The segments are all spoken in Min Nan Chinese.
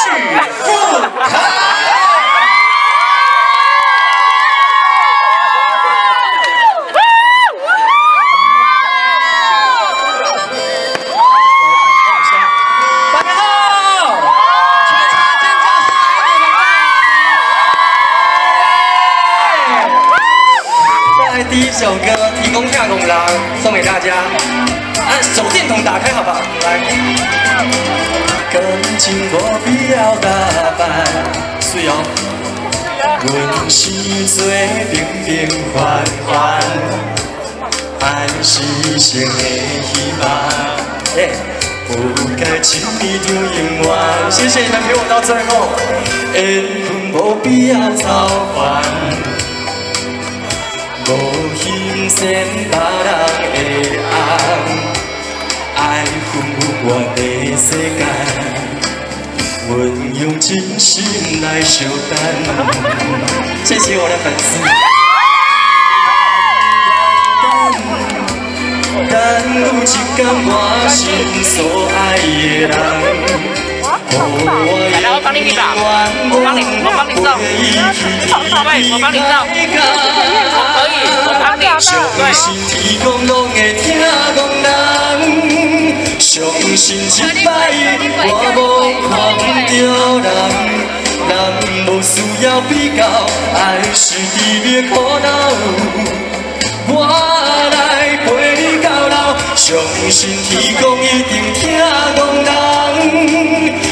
许富凯。大家好，全场尖叫声来一点好不好？再来第一首歌《天公疼憨人》送給大家。啊，手電筒打開好不好？來。感情無必要打扮，水哦。阮是做平平凡凡，愛是生的希望。欸，不該輕易就永遠。謝謝你們陪我到最後。緣分無必要操煩，無欣羨別人的紅。愛分阮的世間，阮用真心來相等。謝謝我的粉絲。等有一天我心所愛的人，來，我幫你一把，我幫你，我幫你送，對，我幫你送，我可以，我幫你，相信天公攏會疼憨人，相信這擺我無看毋著人，人無需要比較，愛是甜蜜苦惱。我來陪你到老，相信天公一定疼憨人，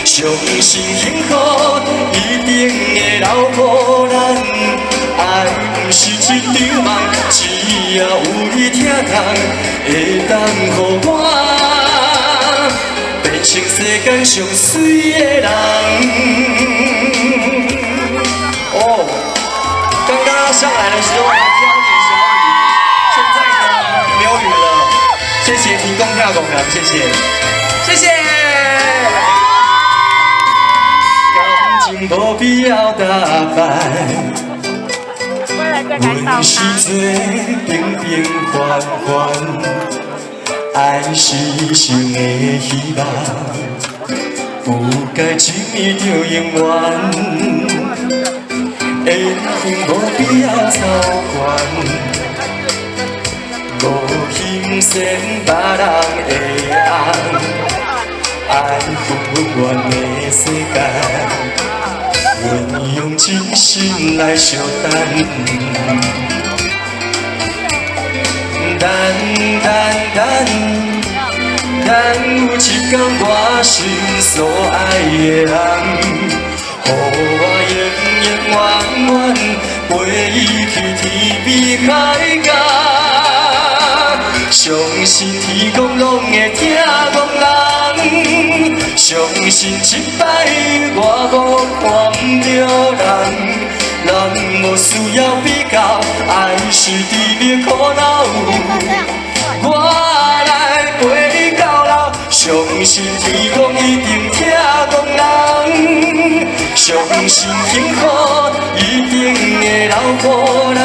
相信幸福一定會留予咱。愛毋是一場夢，只要有你疼痛，會當予我變成世間上媠的人。哦，剛剛上來的時候還飄點小雨，現在呢沒有雨了。謝謝天公疼憨人，謝謝，謝謝。感情無必要打扮。阮是做平平凡凡，愛是生的希望，不該輕易就永遠。緣分無必要操煩，無欣羨別人的紅，愛分阮的世間。阮用真心來相等，等等等，等有一天我心所愛的人，予我永永遠遠陪伊去天邊海角。相信天公攏會疼憨人，相信這擺我無看毋著人，人無需要比較，愛是甜蜜苦惱。我來陪你到老，相信天公一定疼憨人，相信幸福一定會留予咱。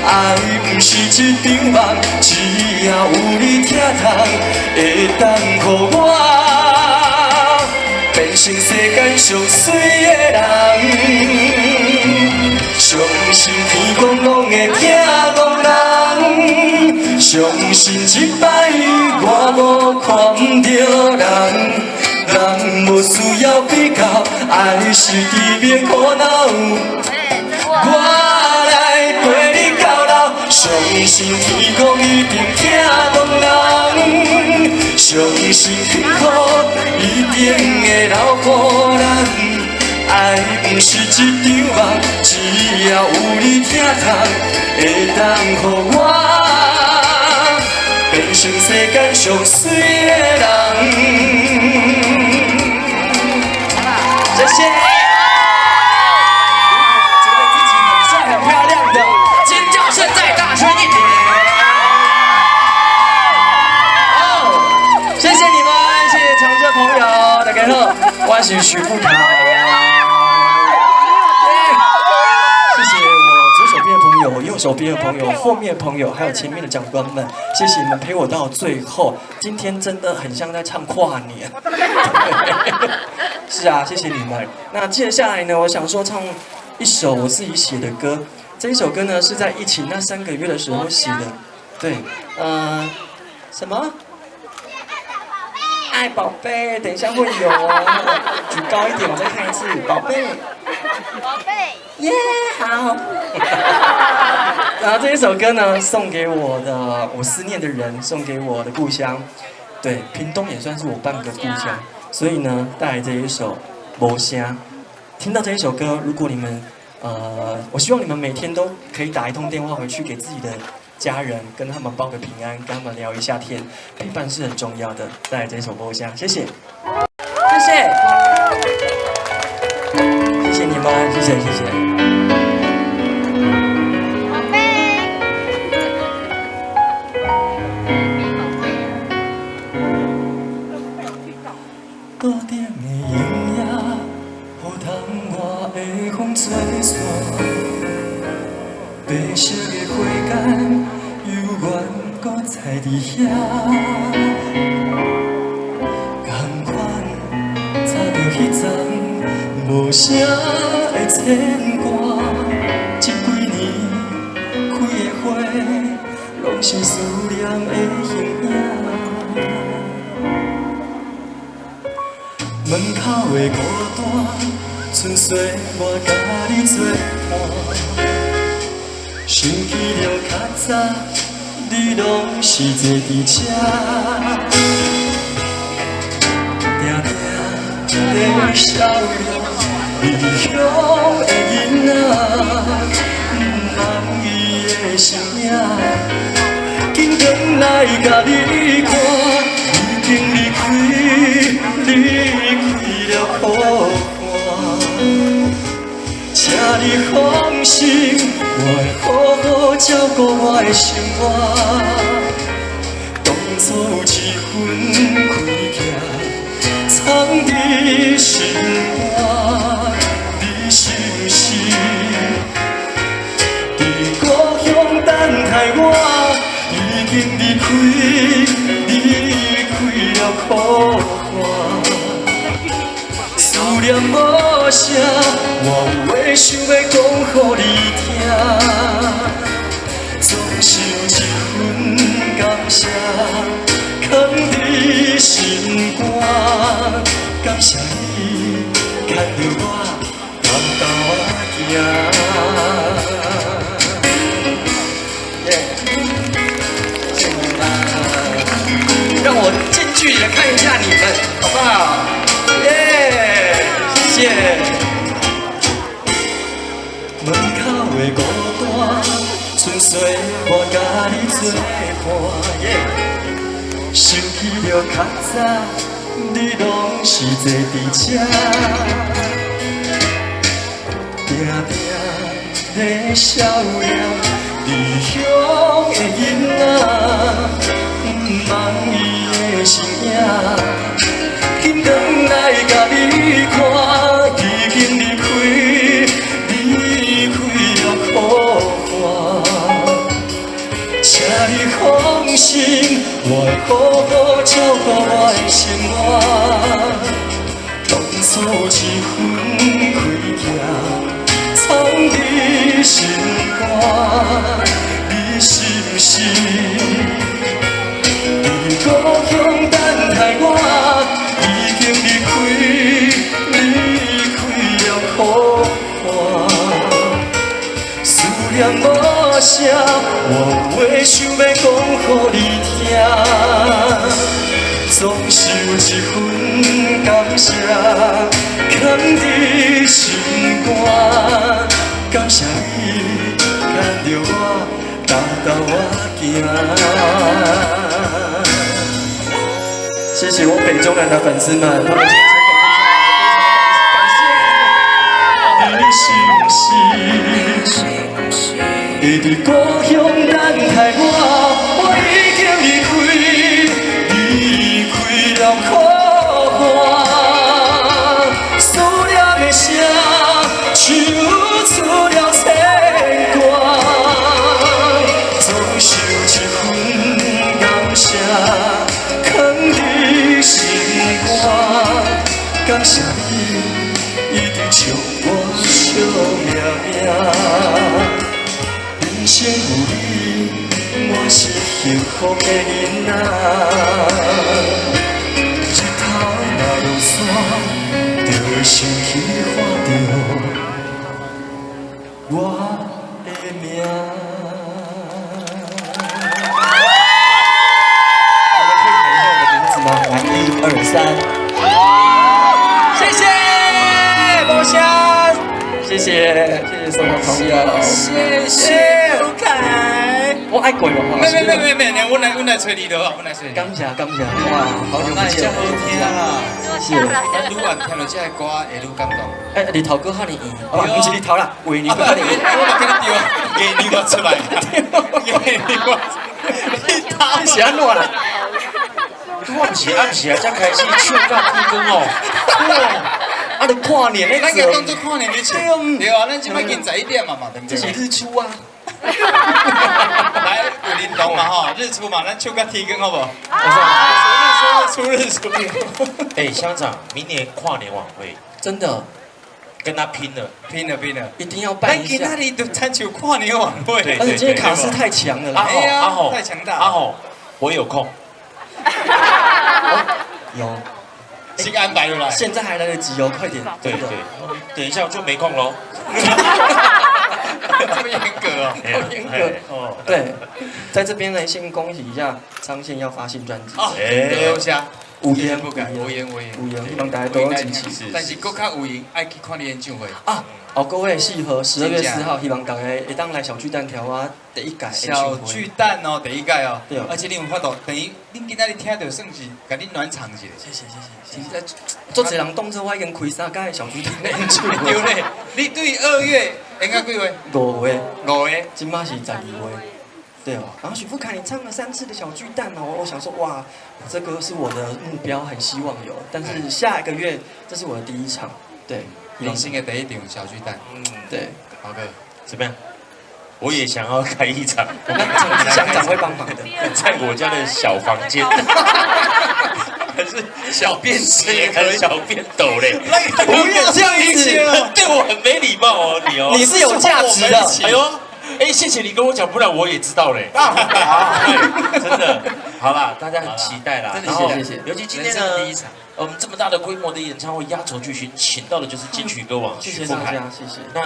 愛毋是一場夢，只要有你疼痛，會當予我變成世間上媠的人。相信天公攏會疼憨人，相信這擺我無看毋著人，人無需要比較，愛是甜蜜苦惱。我來陪你到老，相信天公一定疼憨人，相信幸福一定會留予咱。愛毋是一場夢，只要有你疼痛，會當予我變成世間上媠的人。謝謝。覺得自己很帥很漂亮的，尖叫聲再大聲一點。哦，謝謝你們，謝謝長者朋友，大家好，我是許富凱。謝謝我左手邊的朋友、右手邊的朋友、後面的朋友，還有前面的長官們，謝謝你們陪我到最後。今天真的很像在唱跨年。是啊，謝謝你們。那接下來呢，我想說唱一首我自己寫的歌。這一首歌呢，是在疫情那3個月的時候寫的。對，什麼？愛寶貝，等一下會有哦。舉高一點，我再看一次，寶貝。寶貝。耶，好。然後這一首歌呢，送給我的我思念的人，送給我的故鄉。對，屏東也算是我半個故鄉，所以呢，帶來這一首《無聲》。聽到這一首歌，如果你們，我希望你們每天都可以打一通電話回去給自己的家人，跟他們報個平安，跟他們聊一下天，陪伴是很重要的。帶來這首《無聲》，謝謝，謝謝，謝謝你們，謝謝，謝謝。寶貝。寶貝。桌頂的營業，予窗外的風吹散，白色的花繭猶原閣在佇遐，仝款插著彼層無聲的牽掛，這幾年開的花，攏是思念的形影。門口的孤單，賰歲我佮你作伴。想起著較早，你攏是坐佇這，定定咧笑臉，異鄉的囡仔，毋通伊的身影，緊轉來共你看，已經離開，離開了苦寒。請你放心，我會好好照顧我的生活。當初有一份虧欠，藏佇心肝，你是毋是佇故鄉等待我？已經離開，離開了苦寒。思念無聲，我有話想欲講予你聽，總是有一份感謝，囥佇心肝。感謝你牽著我沓沓仔行。耶，謝謝你們，讓我近距離的看一下你們，好不好？耶，謝謝。門口的孤單，賰歲我佮你作伴。耶，想起著較早，你攏是坐佇這，定定咧笑臉，異鄉的囡仔，毋茫伊的身影。緊轉來共你看，已經離開，離開了苦寒。請你放心，我會好好照顧我的生活。當初有一份虧欠，藏佇心肝，你是毋是佇故鄉等待我？已經離開，離開了苦寒。思念無聲，我有話想欲講予你聽，總是有一份感謝，囥佇心肝。感謝你牽著我沓沓仔行。謝謝我北中南的粉絲們，他們今天感謝。你是毋是會佇故鄉等待我？我已經離開，離開了苦寒。思念的聲，唱出了牽掛。總是有一份感謝，囥佇心肝。你，一定将我惜命命。人生有你，我是幸福的囡仔。日头若落山，就會想起看著我的名。我們可以喊一下我的名字嗎？來，一二三，謝謝，多謝，謝謝，謝謝所有朋友，謝謝富凱。我愛過喎，沒沒沒沒沒，我來催你的，我來催你。感謝感謝，哇，好久不見，這好聽啊！謝謝。咱愈晚聽著這个歌會愈感動。欸，日頭閣遐爾圓，哦，毋是日頭啦，月亮閣遐爾圓。我嘛感覺對，月亮嘛出來，月亮嘛，你是按怎啦？我毋是暗時啊，才開始唱到天光哦。啊，就跨年咧，咱個當作跨年咧唱。對啊，咱這擺已經11點嘛嘛，對不對？這是日出啊！來，有靈動嘛吼，日出嘛，咱唱到天光好無？日出日出日出。哎，鄉長，明年跨年晚會真的跟他拼了，拼了拼了，一定要辦一下。咱今仔日就參像跨年晚會。而且今天卡司太強了啦！阿吼阿吼，太強大。阿吼，我有空。有，先安排出來。現在還來得及哦，快點。對對，等一下我就沒空嘍。這麼嚴格哦，好嚴格哦。對，在這邊呢，先恭喜一下張憲要發新專輯。哦，多謝。無言不改，無言無言無言，希望大家多支持。但是閣較有閒，愛去看你演唱會。啊，哦，各位適合12月4號，希望大家會當來小巨蛋聽我第一屆小巨蛋哦，第一屆哦。對。而且你有法度，等於恁今仔日聽著算是共你暖場一下。謝謝謝謝。足濟人當做我已經開三屆小巨蛋的演唱會。對咧，你對2月應該幾月？5月。5月。這馬是12月。對哦，然後許富凱，你唱了3次的小巨蛋哦，我想說哇，這個是我的目標，很希望有，但是下一個月這是我的第一場，對，人生的第一場小巨蛋，嗯，對，好哥，怎麼樣？我也想要開一場，鄉長會幫忙的，在我家的小房間，還是小便池，還是小便斗嘞？不要這樣子，對我很沒禮貌哦，你哦，你是有價值的，哎呦。哎，謝謝你跟我講，不然我也知道嘞。對，真的，好啦，大家很期待啦。真的謝謝謝。尤其今天呢，我們這麼大的規模的演唱會，壓軸巨星，請到的就是金曲歌王許富凱。謝謝大家，謝謝。那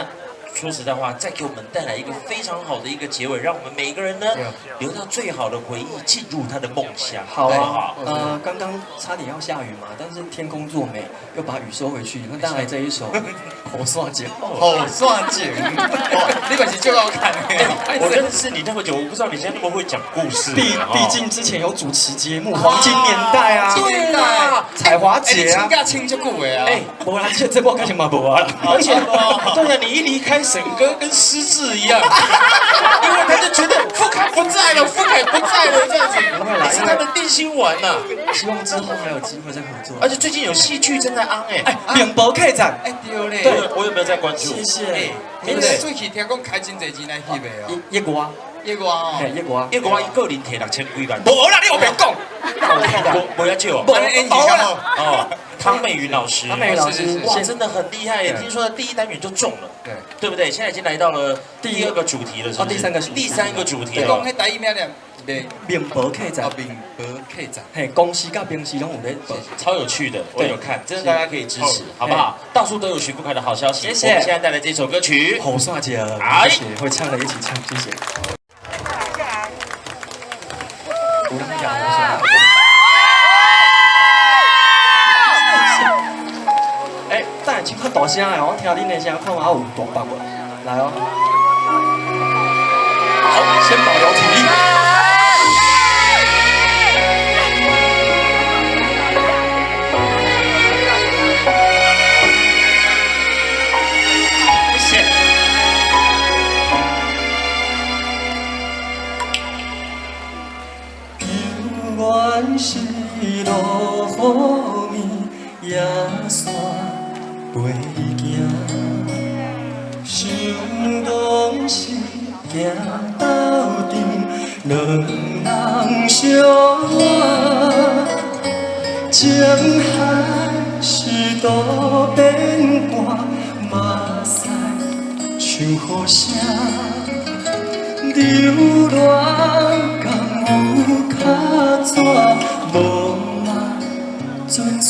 說實在話，再給我們帶來一個非常好的一個結尾，讓我們每一個人呢留到最好的回憶，進入他的夢鄉。好啊，剛剛差點要下雨嘛，但是天公作美，又把雨收回去。那帶來這一首《雨傘情》。雨傘情，你可是最好看的。我認識你那麼久，我不知道你現在那麼會講故事。畢竟之前有主持節目《黃金年代》啊，對啦，彩華姐啊，請假請足久的啊。哎，無啦，這波開始嘛無啊啦。而且，對啊，你一離開沈哥跟失智一樣，因為他就覺得富凱不在了，富凱不在了這樣子，你是他的定心丸吶。希望之後還有機會再合作。而且最近有戲劇正在 on 哎，哎，面包客棧，哎對咧，對，我有沒有在關注？謝謝。對不對？最近聽講開真濟錢來翕的哦，一國啊，一國哦，一國啊，一國啊，一個人提6000幾萬。無啦，你有白講。無無要借我。無啦。哦，湯美雲老師，湯美雲老師，哇，真的很厲害耶！聽說第一單元就中了，對，對不對？現在已經來到了第二個主題了，是不是？第三個主題，第三個主題。你講彼台語名念？面包客棧，面包客棧，嘿，公司佮平時攏有咧，超有趣的，我有看，真的大家可以支持，好不好？到處都有許富凱的好消息。謝謝。我們現在帶來這首歌曲《雨傘情》，謝謝，會唱的一起唱，謝謝。有人講雨傘。哎，等下唱較大聲的，我聽恁的聲，看我有大爆無？來哦。好，先保留體力。謝謝。猶原是落雨暝，野山飞行，想講是行斗阵，兩人相愛，情海是渡变寒，目屎像雨声。留恋敢有卡纸，无嘛准线。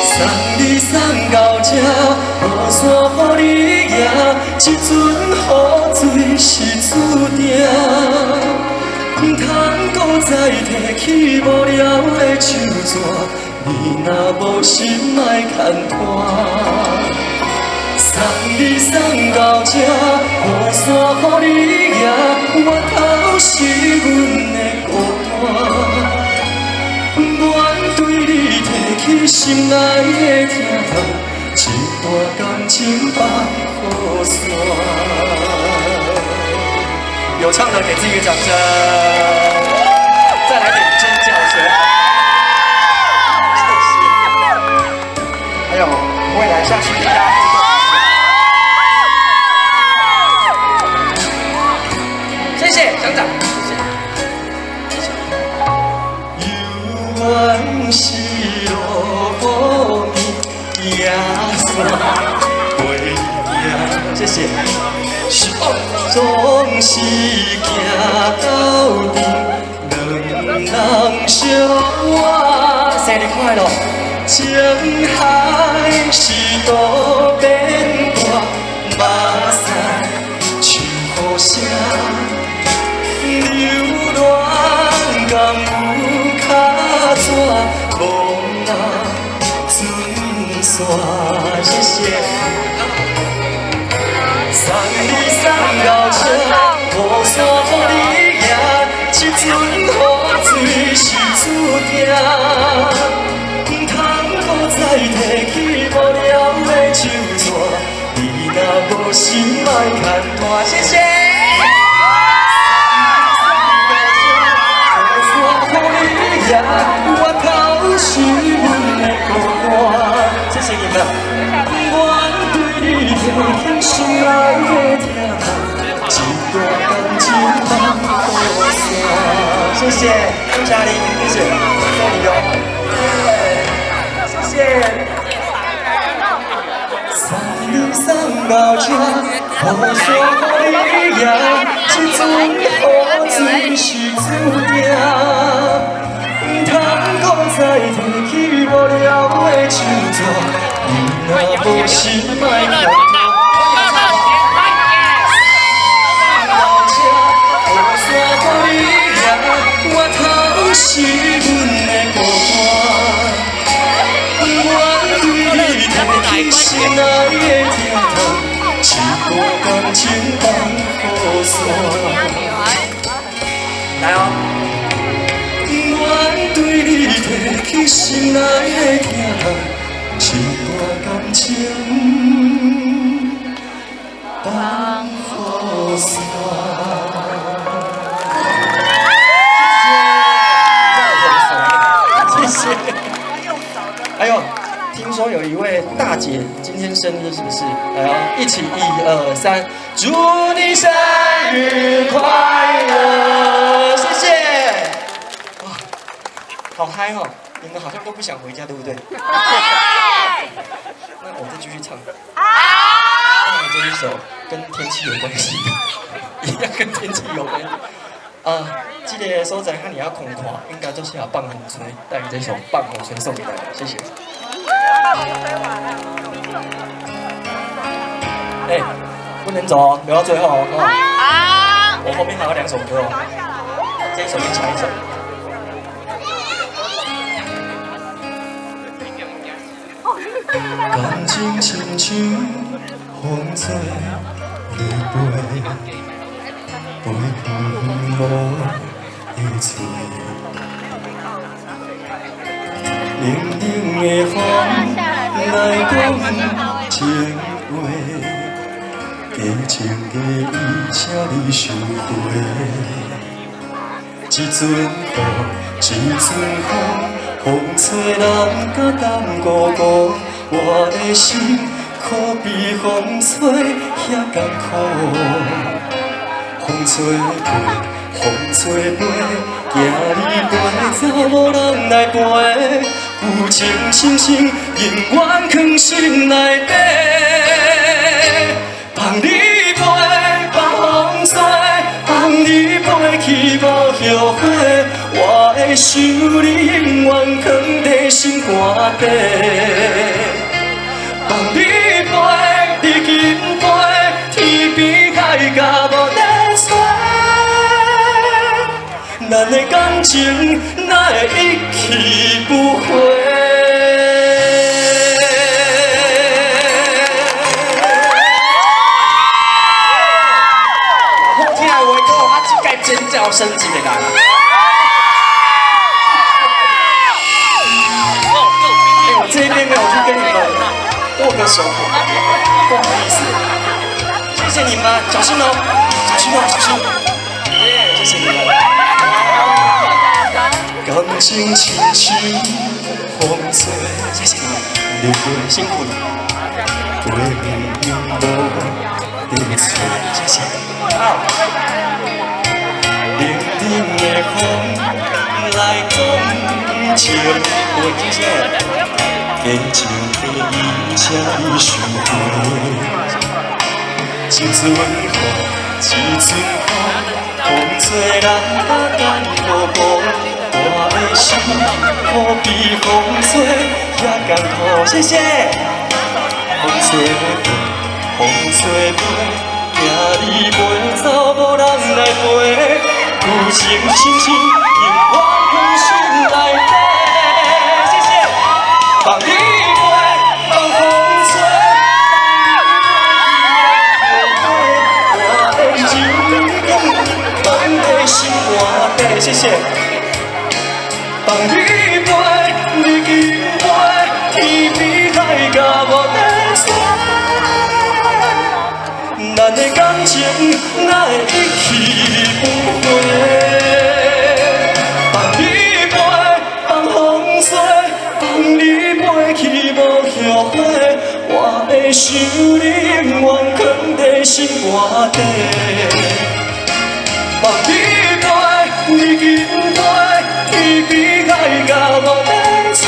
送你送到这，雨伞予你举，这阵雨水是注定。毋通阁再提起无聊的手纸，你若无心莫牵拖。送你送到这，雨伞予你举，源头是阮的孤单。愿对你提起心内的疼痛，这段感情放予散。有唱的給自己一個掌聲，再來點尖叫聲，謝謝。還有未來下期大家。謝謝鄉長，謝謝。猶原是落雨暝，雨傘飛行，謝謝。總是行鬥陣，兩人相偎。生日快樂！情海是渡變寒，目屎像雨聲。留戀敢有卡紙，無若准線。謝謝。送你送到這，雨傘予你舉，這陣雨水是注定。毋通閣再提起無聊的手紙，你若無心莫牽拖。謝謝。雨傘予你舉，源頭是阮的孤單。謝謝你們。願對你提起心內的疼痛，這段感情放予散。謝謝，謝謝你，謝謝，送你哦。謝謝。送你送到這，雨傘予你舉，這陣雨水是注定。毋通閣再提起無聊的手紙，你若無心莫牽拖。到這，雨傘予你舉，源頭是阮的孤單。願對你提起心內的疼痛，這段感情放予散。來哦。願對你提起心內的疼痛，這段感情放予散。謝謝。哎呦，聽說有一位大姐今天生日，是不是？來哦，一起一二三，祝你生日快樂！謝謝。哇，好嗨哦！你們好像都不想回家，對不對？那我再繼續唱。好。這一首跟天氣有關係的，一樣跟天氣有關係。啊，這個所在遐爾仔空曠，應該都適合放風吹。帶來這首《放風吹》送給大家，謝謝。哎，不能走哦，留到最後哦。好。我後面還有兩首歌哦，這一首跟下一首。感情親像風吹日飛，飛遠無得揣。冷冷的風來講情話，假情假意，請你收回。一陣雨，一陣風，風吹人甲淡糊糊，我的心可比風吹遐艱苦。風吹過，風吹飛，驚你飛走無人來陪，舊情深深永遠藏心內底。放你飛，放風吹，放你飛去無後悔，我會想你永遠藏佇心肝底。放你飛，你緊飛，天邊海角無得找。咱的感情哪會一去不回？好聽的話講，啊，這屆尖叫聲一個人。哎，我這邊沒有去跟你們握個手，不好意思，謝謝你們，小心哦，小心哦，小心，耶，謝謝你們。感情親像風吹，謝謝你們，你們辛苦了，飛去無得找，謝謝。冷冷的風來講情話，謝謝。假情假意，請你收回。一陣雨，一陣風，風吹人甲艰苦苦。我的心可比風吹遐艱苦，謝謝。風吹飛，風吹飛，驚你飛走無人來陪。舊情深深，永遠藏心內底。謝謝。放你飛，放風吹，我的情藏佇心肝底，謝謝。放你飛，你緊飛，天邊海角無得找。咱的感情哪會一去不回？放你飛，放風吹，放你飛去無後悔，我會想你永遠藏佇心肝底。放你飛，你緊飛，天邊海角無得找。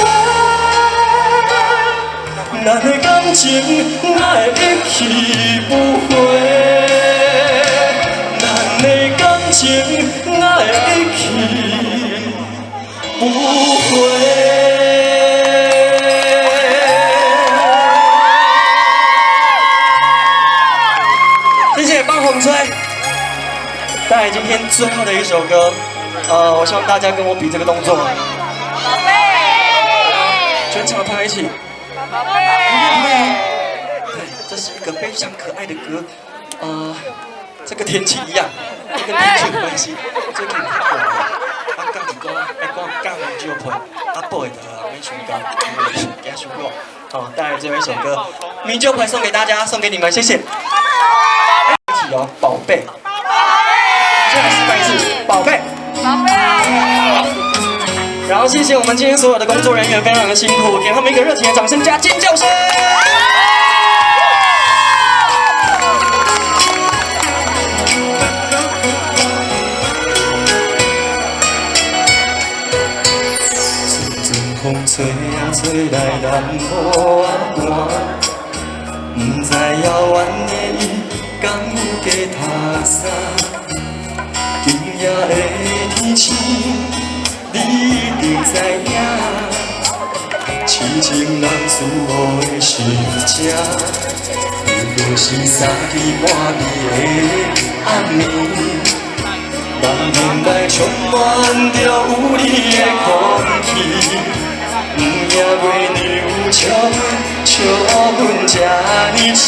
咱的感情哪會一去不回？咱的感情哪會一去不回？謝謝幫風吹，帶來今天最後的一首歌，我希望大家跟我比這個動作，寶貝，全場的朋友一起。寶貝，對，這是一個非常可愛的歌，這個天氣一樣，這跟天氣有關係。最近較寒，啊，講一寡，愛講講米酒皮，啊，報會就好，免傷高，驚傷熱。好，帶來最後一首歌，《米酒皮》送給大家，送給你們，謝謝。一起哦，寶貝，再來示範一次，寶貝，寶貝。然後謝謝我們今天所有的工作人員，非常的辛苦，給他們一個熱情的掌聲加尖叫聲。陣陣風吹啊吹來南無啊寒，不知遙遠的伊敢有加讀啥？今夜的天星，你一定知影，痴情男子我的心情，犹如是三更半暝的暗暝，梦境内充满着有你的空氣，毋驚月娘笑阮，笑阮這呢痴，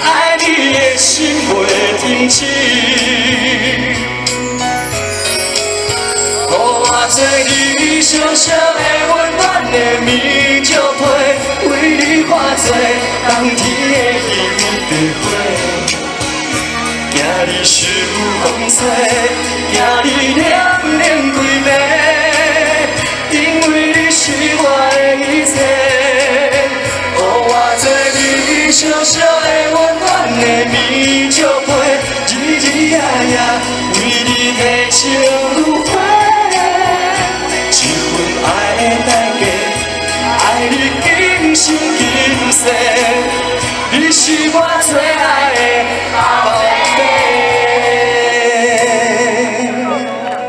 愛你的心袂停止。予我做你小小的溫暖的棉石被，為你化做冬天的彼塊花。驚你受風吹，驚你涼冷規暝，因為你是我的一切。予我做你小小的溫暖的棉石被，日日夜夜。世，你是我最愛的寶貝。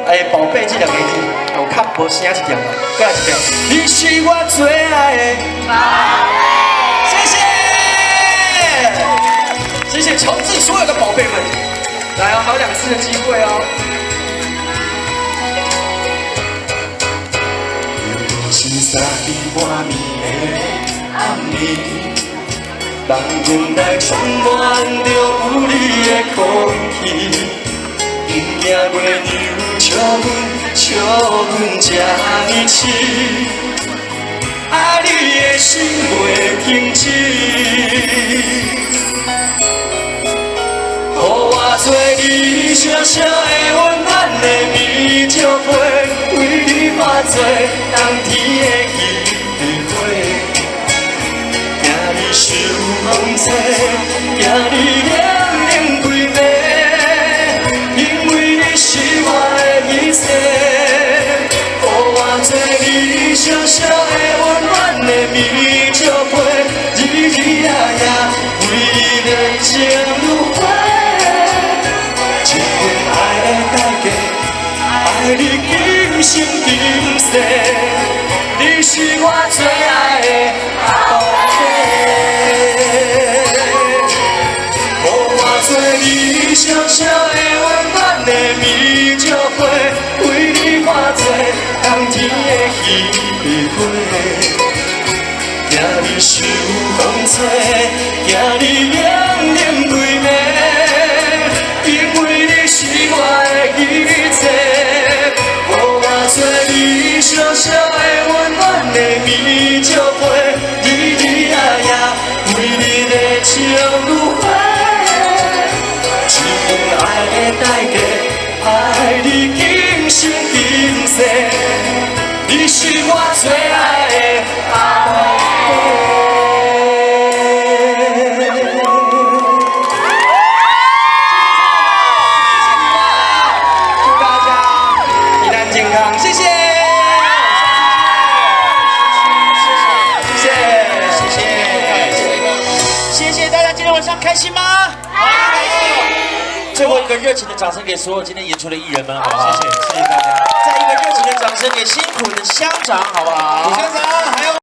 哎，寶貝這兩個字有較無聲一點，閣來一遍。你是我最愛的寶貝。謝謝，謝謝喬治所有的寶貝們，來哦，還有兩次的機會哦。是三更半暝的暗暝，房間內充滿著有你的空氣，毋驚月娘笑阮，笑阮這呢癡，愛你的心袂停止，予我做你小小的溫暖的棉石被，為你化做冬天的彼花，驚你受風吹，驚你冷冷規暝，因為你是我的一切。予我做你小小的溫暖的棉石被，日日夜夜為你熱情如火，這份愛的代價，愛你今生今世，你是我最愛的寶貝。予我做你小小的溫暖的棉石被，為你化做冬天的彼花，驚你受風吹，驚你冷冷規暝，因為你是我的一切。予我做你小小的溫暖的棉石被，日日夜夜為你熱情如火，這份愛的代價，愛你今生今世，你是我最愛的寶貝。謝謝你們，祝大家平安健康，謝謝，謝謝，謝謝，謝謝大家今天晚上開心嗎？最後一個熱情的掌聲給所有今天演出的藝人們，好不好？謝謝，謝謝大家。再一個熱情的掌聲給辛苦的鄉長，好不好？鄉長還有。